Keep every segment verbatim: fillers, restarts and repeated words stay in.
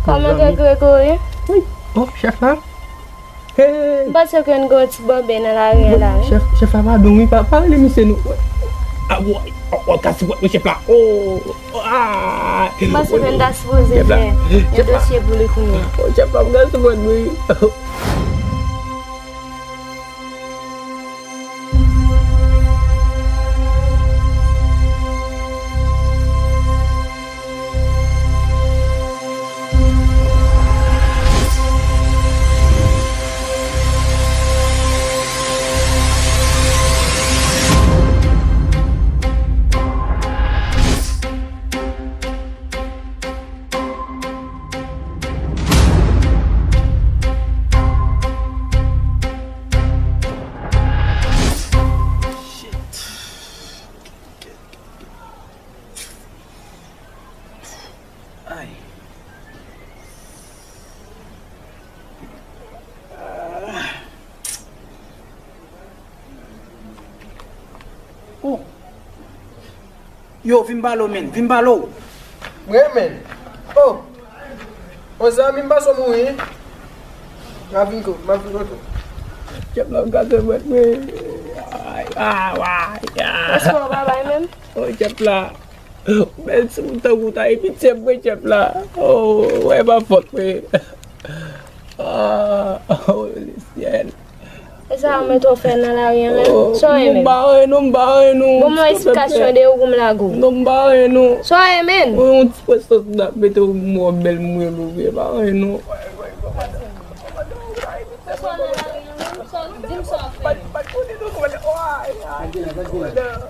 Kòman Gregori? Wi. Oh, chèf la. Hey. M panse ke n gen yon ti bòbe nan lari a la, wi. Chèf, chèf la, padon, wi. Pa, pa rele misye, non. Ah, wè, wè, wè, kasi wè, wi, chèf la. Oh, ah. M panse ke n ta sipoze fè yon dosye pou li kounye a. Oh, chèf la, m kasi wè, wi. Ay. Oh. Yo, vin pale w, men. Vin pale w. Mwen, men. Oh. Yon zanmi m panse w mouri. M ap vin ko, m ap vin kote w. Chèf la, m gade mwen, mwen. Ay, ah, ay, ah. Èske w pa bay menm? Oh, chèf la. Bèl ti moun tankou w ta epitye m, mwen, chèf la. Oh, wè, pa fòt, mwen. Ah, oh, le syèl. E sa yo mete w fè nan lari a menm? Oh, sa w renmen? M pa renmen non, m pa renmen non. Bon, mwen eksplikasyon de ou pou m lage w. Non, m pa renmen non. Sa w renmen? Yon ti pwesans m ap mete w mò bèl mwen love, m pa renmen non. Sa w nan lari a menm? Sa w, di m sa w fè. Pa konnen non, kòmandan. Oh, ay, ay. Kòmandan.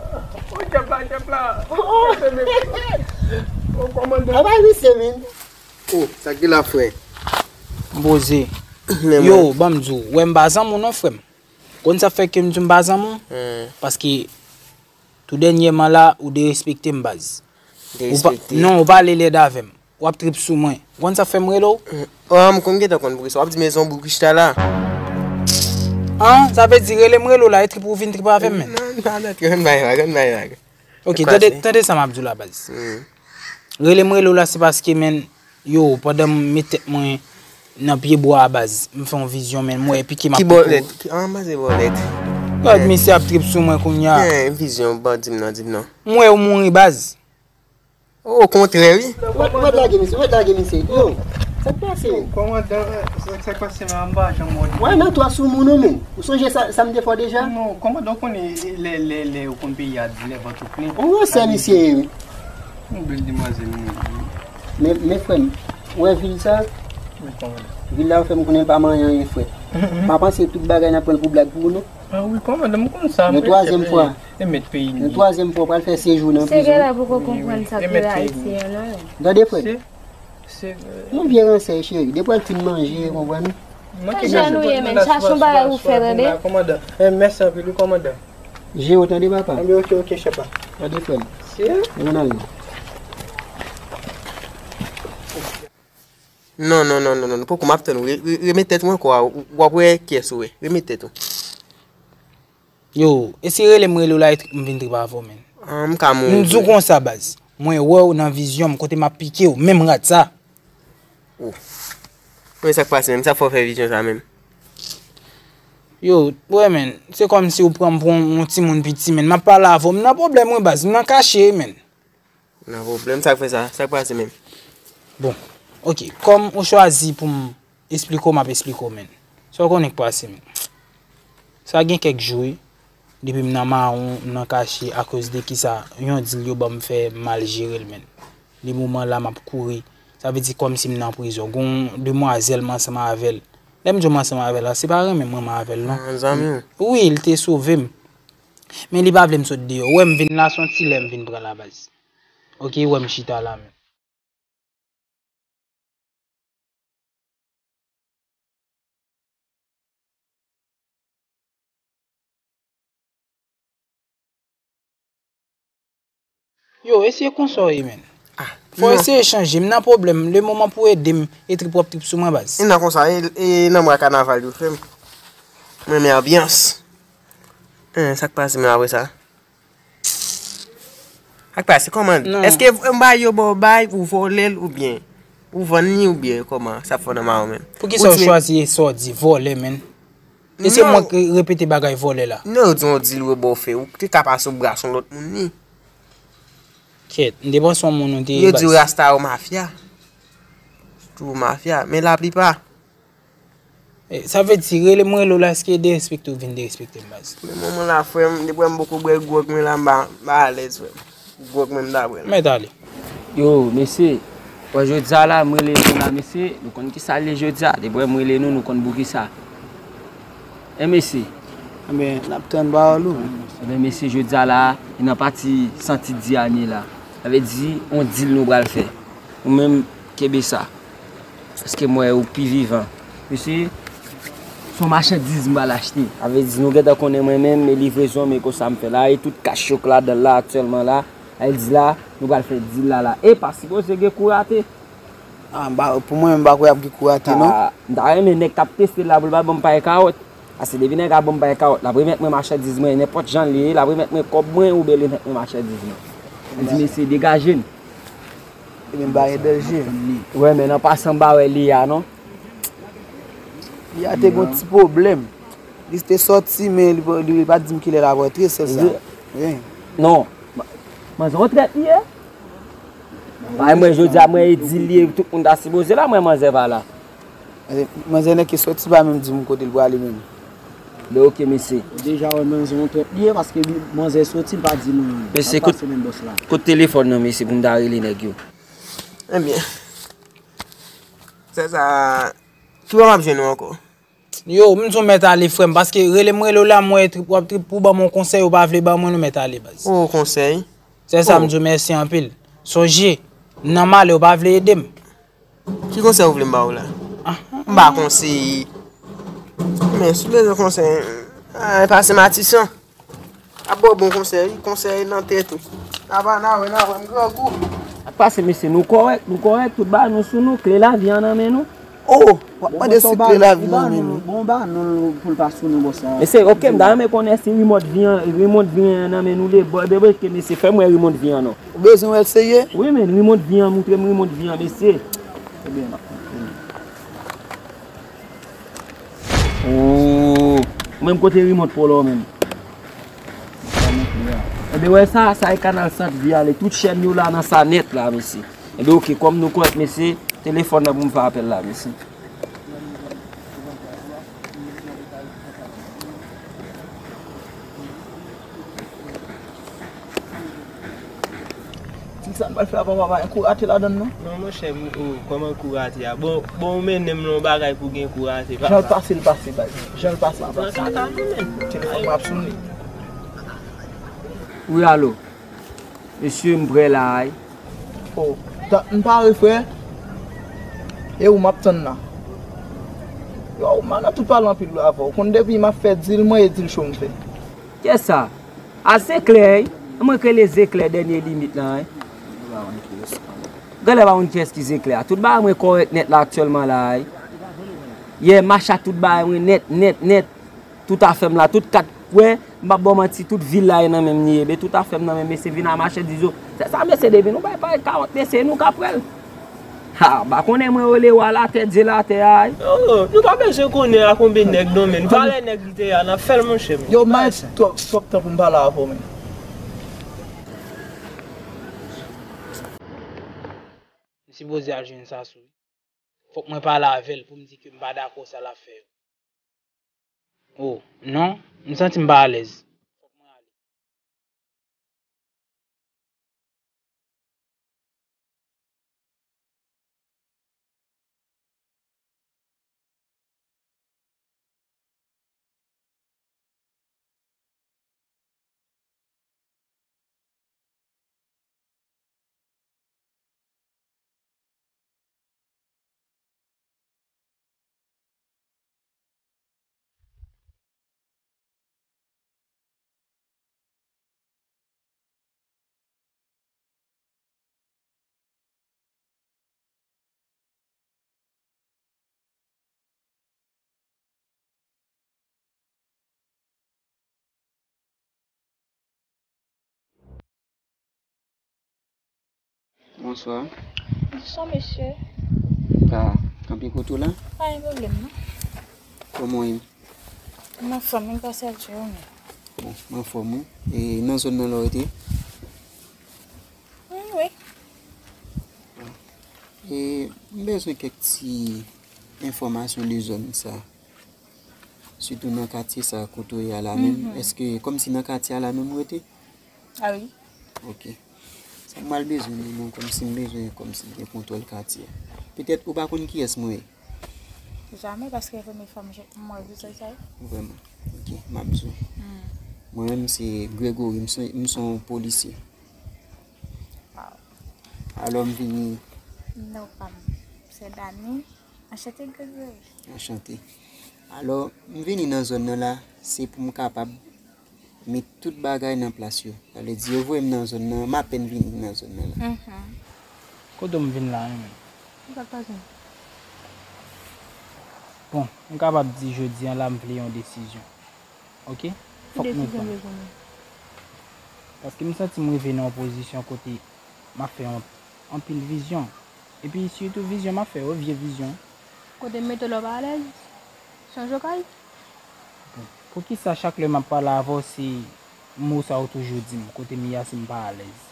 Oh, chèf la, chèf la. Oh, chèf la. Oh, kòmandan. Ah, bay misye, men. Oh, sa k gen la, frè? M poze. Yo, ban m di w, wè m pa zanmi w non, frè m. Konn sa fè ke m di w m pa zanmi w? Hmm. Paske tou dènyèman la, ou derespekte m, baz. Ou pa, derespekte? Non, ou pale lèd avè m. W ap trip sou mwen. Ou konn sa fè m rele w? Hmm. Oh, m konn gentan konn poukisa w ap di mezon boukich ta la. An, sa vle di rele m rele w la, e trip ou vin trip avè m, men. Non, non, non, konn bay vag, konn bay vag. Ok, tande, tande sa m ap di w la, baz. Hmm. Rele m rele w la, se paske, men, yo, pandan m met tèt mwen nan pye bwa a, baz, m fè yon vizyon, men, m wè pike m ap pike w. Ki bòlèt? Ki, an, baz, e bòlèt. Gad, misye ap trip sou mwen kounye a. Gen vizyon, bon, di m non, di m non. M wè ou mouri, baz. O kontrè, wi. Ou mèt, ou mèt lage misye, ou mèt lage misye. Yo, sa k pase? Kòmandan, sa, sa k pase, men, m pa janm wè w. Wè, nan twa sou moun ou, men. Ou sonje sa, sa m te fè w deja? Non, kòmandan, ou konnen lè, lè, lè ou konn peyi a di lè vant ou plen. Ou wè sè misye ye, wi. M bliye demwazèl mwen. Men, men frè m, ou wè vil sa? Wi, kòmandan. Vil la, ou fè m konnen l pa manyen anyen, frè. M pa panse tout bagay n ap pran l pou blag pou ou, non. Ah wi, kòmandan, m konn sa. Yon twazyèm fwa. E mèt peyi n. Yon twazyèm fwa, w pral fè sejou nan prizon. Se gen lè poko konprann sa k rive Ayiti an, non, men. Tande, frè. Se, se, euh, yon vye ransè, cheri. Depi w al fin manje, konprann? Kòmandan, chache yon bagay ou fè, tande. Kòmandan. Eh, mèsi anpil, wi, kòmandan. Jere w, tande, papa. Anben, ok, ok, chèf la. Tande, frè m. Se? Nou konn ale. Non, non, non, non, non, poko m ap tann ou. Re-, re-, remèt tèt ou ankò a, w ap wè kiyès ou ye. Remèt tèt ou. Yo, e si rele m rele w la, e trip m vin trip avè w, men. Ah, m ka mouri. M di w konsa, baz. Mwen wè w nan vizyon m, kote m ap pike w, menm rat sa. Oh. Men sa k pase menm, sa fè w fè vizyon sa menm. Yo, wè, men, se kòmsi w pran m pou yon, yon timoun piti, men. M ap pale avè w, m nan pwoblèm, wi, baz, m nan kache, men. Nan pwoblèm, sa k fè sa? Sa k pase menm? Bon, ok, kòm ou chwazi pou m esplike w, m ap esplike w, men. Sa w konnen k pase, men. Sa gen kèk jou, wi, depi m nan mawon, m nan kache, akoz de kisa, yon dil yo ban m fè m mal jere l, men. Li moman la, m ap kouri. Sa vle di kòmsi m nan prizon. Gon demwazèl m ansanm avè l. Lè m di w m ansanm avè l la, se pa renmen m renmen avè l, non. Ah, zanmi w? Wi, li te sove m. Men li pa vle m sot deyò. Ou wè m vin la, se yon ti lè m vin pran la, baz. Ok, ou wè m chita la menm. Yo, eseye konsa w ye, men. Ah, fò eseye chanje. M nan pwoblèm. Le moman pou ede m, e trip w ap trip sou mwen, baz. E nan konsa, e, e nan mwa kanaval yo, frè m. Mwen renmen anbyans. Hein, sa k pase menm apre sa? Ak pa, se kòman? Non. Èske m bay yo ba w bay, ou vòlè l oubyen ou vann li oubyen kòman sa fè nan ma ou menm? Poukisa ou chwazi sa w di vòlè, menn? E se mwen ki repete bagay vòlè la. Non, yo di yon dil yo ba w fè, ou te ka pase w bras yon lòt moun li. Kèt, m te panse yon moun ou te. Yo di w rasta ou mafya. Tou mafya, men laplipa. E, sa vle di, rele m, rele w la, èske derespekte ou vin derespekte m, baz? Men moman la, frè m, depi m poko bwè gwòg mwen la, m pa, m pa alèz, frè m. Gwòg mwen, m ta bwè l. Mèt ale. Yo, mesye, wè jodi a la, m rele nou la, mesye, nou konn kisa l ye jodi a. Depi m rele nou, nou konn poukisa. En, mesye. Enben, n ap tann pawòl ou, men. Enben, mesye, jodi a la, e nan pati santi di ane la. Sa vle di, on dil nou pral fè. Ou menm, kenbe sa. Paske m wè ou pi vivan. Mesye, se yon machandiz m pral achte. Sa vle di nou gentan konnen mwen menm, e livrezon, men konsa m fè la, e tout kach yo k ladan l la aktyèlman la. Sa vle di la, nou pral fè dil la la. E pa sipoze gen kou rate. Ah, m pa, pou mwen, m pa kwè ap gen kou rate, non. Ah, m ta renmen nèg k ap teste l la pou l pa ban m pay kawòt. Paske depi nèg la ban m pay kawòt, l ap remèt mwen machandiz mwen, nenpòt jan l ye, l ap remèt mwen kòb mwen oubyen l remèt mwen machandiz mwen. Li di, mesye, degaje n. Ebyen, m pa gen danje. Wè, men nan pasan m pa wè Lia, non. Lia te gen yon ti pwoblèm. Li te sòti, men li, li pa di m kilè l ap rantre, sèl sa. Wi. Non. Ma-, manzè yon trèt li ye. Ay, mwen, jodi a, mwen, e di li ye, tout moun ta sipoze la, mwen, manzè pa la. Manzè nèk ki sòti pa menm di m kote l prale menm. Be, oke, mesye. Ou deja wè manzè yon trèt li ye, paske li, manzè sòti, l pa di nou anyen. Mesye, kote telefòn nan, mesye, pou m ta rele nèg yo? Ebyen, sè sa, ki bò m ap jwenn ou ankò? Yo, m di w mèt ale, frè m, paske rele m, rele w la, m wè trip w ap trip pou ban m yon konsèy, ou pa vle ban mwen, nou mèt ale, baz. O, konsèy? Sè sa, m di w mèsi anpil. Sonje, m nan malè, ou pa vle ede m. Ki konsèy ou vle m ba ou la? M ba konsèy. Men si w bezwen konsèy, ay, pase Matisan. Ap ba w bon konsèy, konsèy nan tèt ou. N a pa, n a wè, n a wè, m grangou. Ap pase, mesye, nou kòrèk, nou kòrèk, tout bagay nou sou nou, kle lavi an nan men nou. O, w ap mande si kle lavi nan men nou. Bon, ba nou pou l pa sou nou, bòs la. Mesye, oke, m ta renmen konnen si rimòt vi an, rimòt vi an nan men nou de bò, de bò, ke mesye, fè m wè rimòt vi an non. Ou bezwen wè l serye? Wi, men, rimòt vi an, moutre m rimòt vi an, mesye. Ebyen, m ap montre nou. O, ou menm kote rimòt pa w la w menm? Ebyen, wè sa, sa e Kanal Sant vi ale. Tout chèn yo la nan sa nèt la, mesye. Ebyen, oke, kòm nou kòrèk, mesye, telefòn nan pou m fè apèl la, mesye. Ti sa n pral fè a, papa, pa gen kou rate ladan l non. Non, monchè, m, o, kòman kou rate a? Bon, bon, ou mennen m nan yon bagay pou gen kou rate, papa. Jan l pase, l pase, bay. Jan l pase, l pase. Nan kaka, non, men. Telefòn mwen ap sonnen. Wi, alo. Mesye, m prè la, ay. O, ta, m pare, frè. E ou m ap tann la. Yo, m nan tout pale anpil avè w. Ou konn depi m ap fè dil, mwen e dil cho m fè. Kiyès sa? A, Zeklè, wi. Mwen k rele Zeklè dènye limit la, wi. Genlè pa konn kiyès ki Zeklè a. Tout bagay mwen kòrèk nèt la aktyèlman la, wi. Yè, macha tout bagay mwen nèt, nèt, nèt. Tout afè m la, tout kat, wè, m p ap ba w manti, tout vil la e nan men m li ye, men tout afè m nan men mesye vin a machandiz yo. Se sa, mesye, depi nou bay pay kawòt, mesye, nou ka pran l. Ha, pa konnen mwen rele wa latè, dye latè a, wi. Oh, nou pa bezwen konnen a konbyen nèg nan men n. Valè nèg li te ye a, n ap fè l, monchè m. Yo, Mike, twòp, twòp tan pou m pale avè w, men. M sipoze al jwenn Sasou. Fòk mwen pale avè l pou m di ke m pa dakò sa l ap fè yo. O, non, m santi m pa alèz. Fòk mwen ale. Bonswa. Bonswa, mesye. Ka kanpe kote w la? Pa gen pwoblèm, non. Kòman w ye? M anfòm, men grasa Dye, ou menm? Bon, m anfòm, wi. E nan zòn nan la w rete? Mm, wi. E m bezwen kèk ti enfòmasyon de zòn sa. Sitou nan katye sa kote w ye a la menm. Mhm. Èske kòmsi nan katye a la menm ou rete? A wi. Ok. Sa m pral bezwen nan men w kòmsi m bezwen kòmsi gen kontwòl katye a. Petèt ou pa konn kiyès mwen ye? Jamè, paske se premye fwa m je- m wè vizaj sa yo. Vrèman. Ok, m ap di w. Hmm. Mwen menm se Gregory, m se, m se yon polisye. Wow. Alò m vini. Non, pa m. Se Dani. Anchante, Gregory. Anchante. Alò, m vini nan zòn nan la, se pou m kapab met tout bagay nan plas yo. Sa vle di, yo voye m nan zòn nan, m apèn vini nan zòn nan la. Mhm. Kote m vin la, menm? Ou pa t pa jwenn. Bon, m kapab di jodi a la, m vle yon desizyon. Ok? Ki Fòk nou desizyon pran. Bezwen pran? Paske m santi m rive nan yon pozisyon kote m ap fè yon, anpil vizyon. Epi sitou vizyon m ap fè yo, vye vizyon. Kote m mete w la w pa alèz? Chanje w kay? Bon, poukisa chak lè m ap pale avè w, se mo sa w toujou di m, kote m ye a si m pa alèz?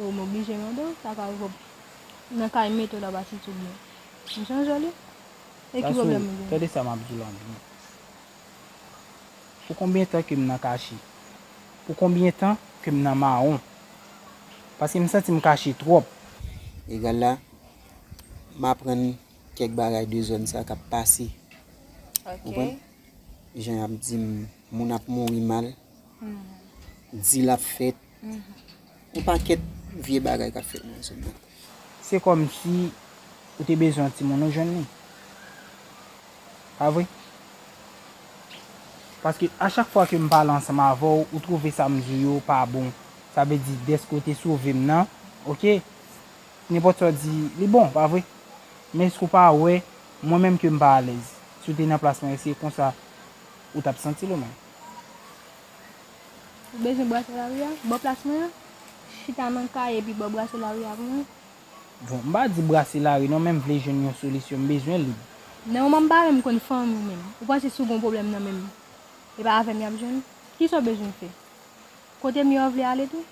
O, m oblije mande w, sa ka rive w nan kay m mete w la w pa santi w byen. M chanje w li? E ki pwoblèm ou gen? Tande sa m ap di w la byen. Pou konbyen tan ke m nan kache? Pou konbyen tan ke m nan mawon? Paske m santi m kache twòp. Egal la, m aprann kèk bagay de zòn sa k ap pase. Ok. Konprann? Jan y ap di m, moun ap mouri mal, mhm, dil ap fèt, mhm, yon pakèt vye bagay k ap fèt nan zòn nan. Se kòmsi ou te bezwen yon timoun, ou jwenn li. Pa vre? Paske a chak fwa ke m pale ansanm avè w, ou twouve sa m di w yo pa bon. Sa vle di, dèske w te sove m nan, ok? Nenpòt sa w di, li bon, pa vre? Men èske w pa wè, mwen menm ke m pa alèz, si w te nan plas mwen, èske konsa ou t ap santi l ou menm? Ou bezwen brase lari a? Bò plas mwen an? Chita nan kay epi bò brase lari a pou mwen? Bon, m pa di brase lari non, men m vle jwenn yon solisyon, m bezwen lib. Nan moman m pa menm konn fanmi w menm. Ou panse si w gen yon pwoblèm nan menm, e pa avè m y ap jwenn? Kisa w bezwen fè? Kote m ye w vle ale tou?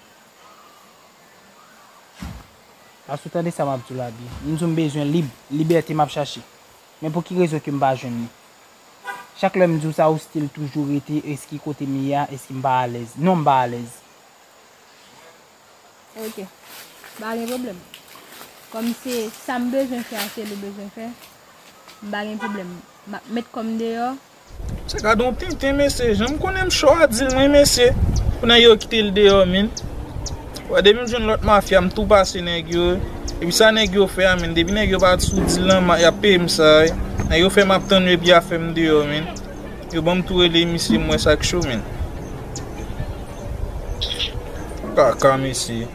Paske w tande sa m ap di w la byen. M di w m bezwen lib, libète m ap chache. Men pou ki rezon ke m pa jwenn li? Chak lè m di w sa, ou still toujou rete, èske kote m ye a, èske m pa alèz? Non, m pa alèz. Ok. Pa gen pwoblèm. Kòm se sa m bezwen fè a, se li w bezwen fè, m pa gen pwoblèm. M ap met kò m deyò. Se gade yon tenten, mesye. Jan m konnen m cho a di l, mwen, mesye. Pou nèg yo kite l deyò, min. Wè, depi m jwenn lòt mafya, m tou pase nèg yo. Epi sa nèg yo fè a, min. Depi nèg yo pati sou dil lan, ma- y ap peye m sa, wi. Nèg yo fè m ap tann yo epi y ap fè m deyò, min. Yo ban m tou rele misye, m wè sa k cho, min. Kaka, mesye.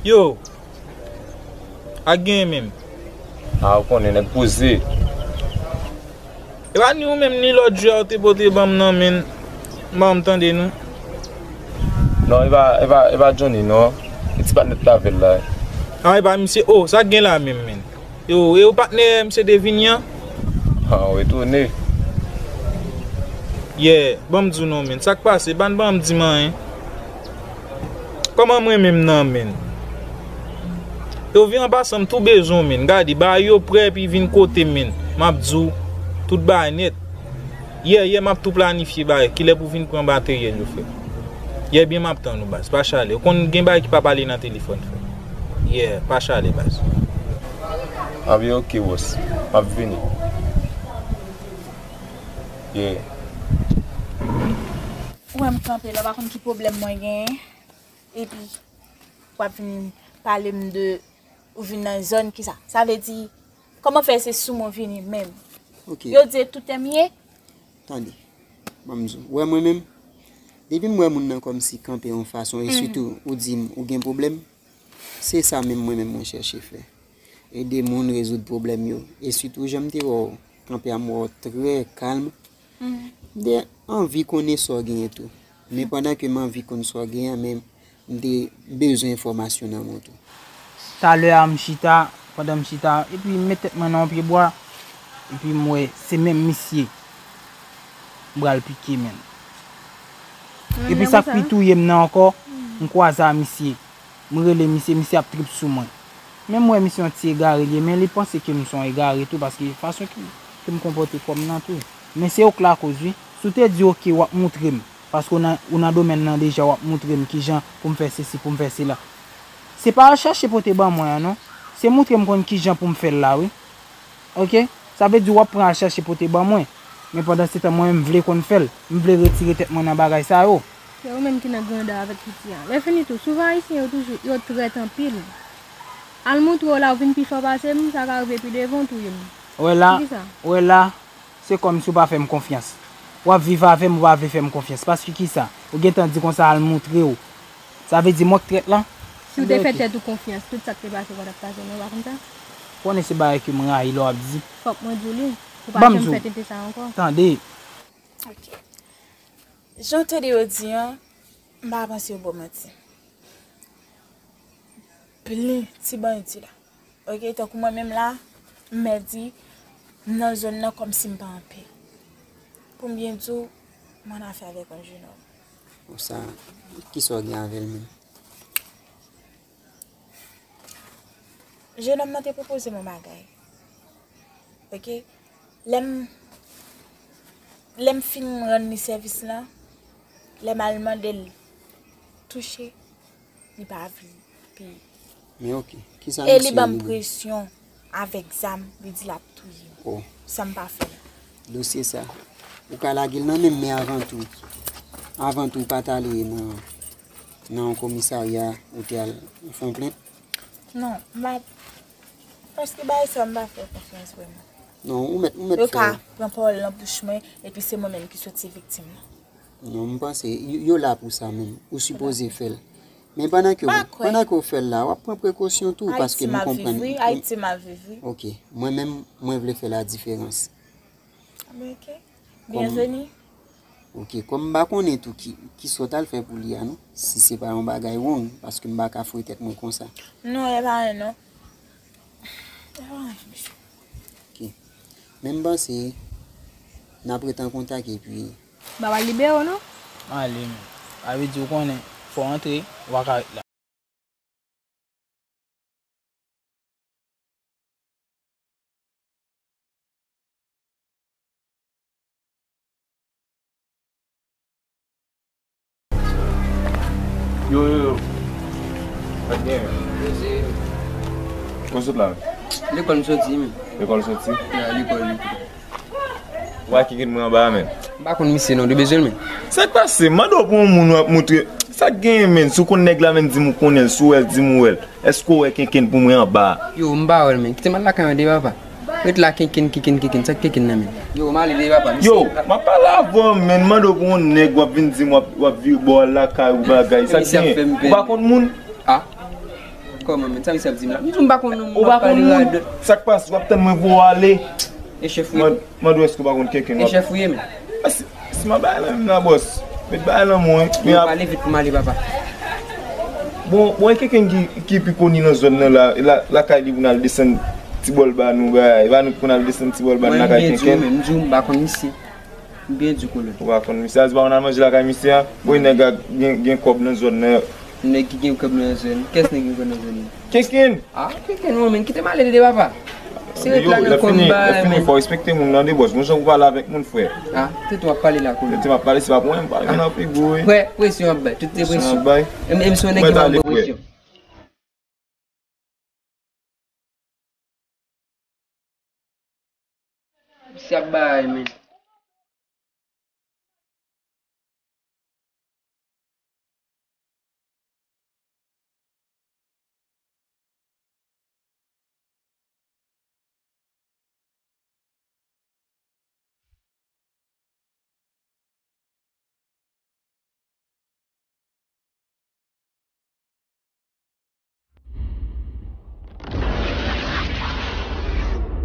Yo, ak genyen menm. A, ou konnen, nèg poze. E pa ni ou menm, ni lòt jwè ou te pote ban m nan, men m pa janm tande nou. Non, e pa, e pa, e pa Johnny, non. E ti patnè t avè l la. A, e pa misye. O, sa k gen la menm, men. Yo, e ou patnè misye te vini an? Ha, w etone. Yeah, ban m di w non, men. Sa k pase? Ban, ban m di m anyen. Kòman mwen menm nan, men? Yo vin an pasan, m tou bezwen w, men. Gade, bagay yo prè, epi vin kote m, men. M ap di w tout bagay nèt. Yè, yè, m ap tou planifye bagay. Kilè pou vin pran materyèl yo, frè? Yè, byen, m ap tann ou, baz. Pa chale. Ou konn gen bagay ki pa pale nan telefòn, frè. Yè, pa chale, baz. A byen, ok, bòs. M ap vini. Yeah. Ou wè m kanpe la, ou pa konn ki pwoblèm mwen genyen. Epi, w ap vin pale m de, ou vin nan zòn, kisa? Sa vle di, kòman fè se sou mwen vini menm? Ok. Yo di e tout tè m ye? Tande, ban m di w. Ou wè mwen menm, depi m wè moun nan kòmsi kanpe yon fason, e sitou ou di m ou gen pwoblèm, se sa menm mwen menm mwen chèche fè. Ede moun rezoud pwoblèm yo. E sitou jan m te wè w kanpe a, m wè w trè kalm, M te anvi konnen sa w genyen tou. Men pandan ke m anvi konn sa w genyen an, men m te bezwen enfòmasyon nan men w tou. Talè a, m chita, pandan m chita, epi m met tèt mwen nan yon pye bwa, epi m wè se menm misye m pral pike, menn. Epi sa k pi touye m nan ankò, m kwaze a misye. M rele misye, misye ap trip sou mwen. Men m wè misye yon ti egare li ye, men li panse ke m se yon egare tou, paske fason ke, ke m konpòte kò m nan tou. Men se ou k lakoz, wi. Si w te di, oke, w ap moutre m, paske w nan, ou nan domèn nan deja, w ap moutre m kijan pou m fè sesi, pou m fè sela. Se pa al chache pote ban mwen an, non. Se moutre m konn kijan pou m fè l la, wi. Oke? Sa vle di w ap pran al chache pote ban mwen. Men pandan se tan, mwen menm, m vle konn fè l. M vle retire tèt mwen nan bagay sa yo. Se ou menm ki nan granda avèk piti a. Lè fini tou, souvan Ayisyen yo toujou, yo trèt anpil. Al moutre w la, ou vin pi fò pase m, sa ka rive pi devan w touye m. Wè la, wè la, se kòmsi w pa fè m konfyans. W ap viv avè m, ou pa vle fè m konfyans. Paske kisa? Ou gentan di konsa al moutre w. Sa vle di mwen k trèt lan? Si w te fè tèt ou konfyans, tout sa k te pase pa t ap pase non, w pa konn sa? Konnen se bagay ke m rayi lè w ap di. Fòk mwen di w li. Ou pa janm fè tenten sa ankò. Tande. Ok. Jan w tande yo di an, m pa panse yo ba w manti. Plen ti bandi la. Ok, tankou mwen menm la, m pèdi nan zòn nan kòmsi m pa anpè. Pou m byen di w, m annafè avèk yon jenòm. Bon, sa, kisa w gen avè l menm? Jenòm nan te pwopoze m yon bagay. Ok? Lè m, lè m fin rann li sèvis lan, lè m al mande l touche, li pa vle peye. Men ok, kisa misye li menm? E li ban m presyon avèk zam, li di l ap touye m. Oh. Sa m pa fè l. Dosye sa, ou ka lage l nan men m, men avan tou, avan tou, ou pa t ale nan, nan yon komisarya, ou te al fè yon plent? Non, m pa, paske bagay sa yo m pa fè konfyans vrèman. Non, ou mèt, ou mèt fè. Yo ka pran pawòl nan bouch mwen, epi se mwen menm ki soti viktim nan. Non, m panse, yo, yo la pou sa menm. Ou sipoze fè l. Men pandan ke w, pandan ke w fè l la, w ap pran prekosyon tou, paske m konprann. Ayiti m ap viv, wi. Ayiti m ap viv, wi. Ok. Mwen menm, mwen vle fè la diferans. Ok. Byenveni. Ok, kòm m pa konnen tou ki, ki sa w t al fè pou li a, non? Si se pa yon bagay wrong, paske m pa ka foure tèt mwen konsa. Non, e pa yon non. E pa yon mesye. Ok. Men m panse, n ap ret an kontak epi. M pa pral libere w, non? Ale, men. Sa vle di, ou konnen, fò w antre, ou pa ka ret la. Yo, yo, yo. Sa k gen? Kote w sot la? Lekòl m soti, men. Lekòl w soti? Ya, lekòl, lekòl. Ou wè kenkenn mwen anba a, men. M pa konn misye non, ou te bezwen l, men. Sa k pase? M mande w pou yon moun w ap moutre. Sa k genyen, men? Si w konn nèg la, men, di m ou konnen l. Si w wè l, di m ou wè l. Èske w wè kenkenn pou mwen anba a? Yo, m pa wè l, men. Kite m al lakay mwen de papa. Ret la kenkenn, kenkenn, kenkenn. Sa k kenkenn nan, men? Yo, m ale de papa. Yo, m ap pale avè w, men. M mande w pou yon nèg, w ap vin di m w ap, w ap vire bò al lakay ou bagay. Sa k genyen? Ou pa konn moun? A? Kòman, men? Sa misye ap di m la? M di w m pa konn moun, m ap pale radòt. Sa k pase? W ap tann mwen voye w ale? E chèf ou ye? Mande w èske w pa konn kenkenn w ap. E chèf ou ye, men? A, si, si m ap bay lan menm nan, bòs. Met bay lan mwen. Yo, pale vit pou m ale, papa. Bon, bon, e kenkenn ki, ki pi koni nan zòn nan la, la, lakay li pou n al desann ti bòl ba nou, bay. E pa nou ki konn al desann ti bòl ba nou lakay kenkenn. Mwen, m byen di w, men, m di w m pa konn misye. M byen di w, kolonèl. Ou pa konn misye, a di pa konn al manje lakay misye a? Bon, nèg la gen, gen kòb nan zòn nan. Nèg ki gen kòb nan zòn. Kiyès nèg gen kòb nan zòn nan? Kenkenn! A, kenkenn, mwen menm, kite m ale de papa. Se ret la nan kòm ba. Yo, lè fini, fò w respekte moun nan de bòs. Bon jan pou pale avèk moun, frè. A, tèt w ap pale la, kolonèl. Tèt m ap pale, se pa pou mwen, m pale nan figi w, wi. Frè, presyon ap bay, tout se presyon. Presyon ap bay. E m, e m se yon nèg ki pa pran presyon. Misye ap bay, men.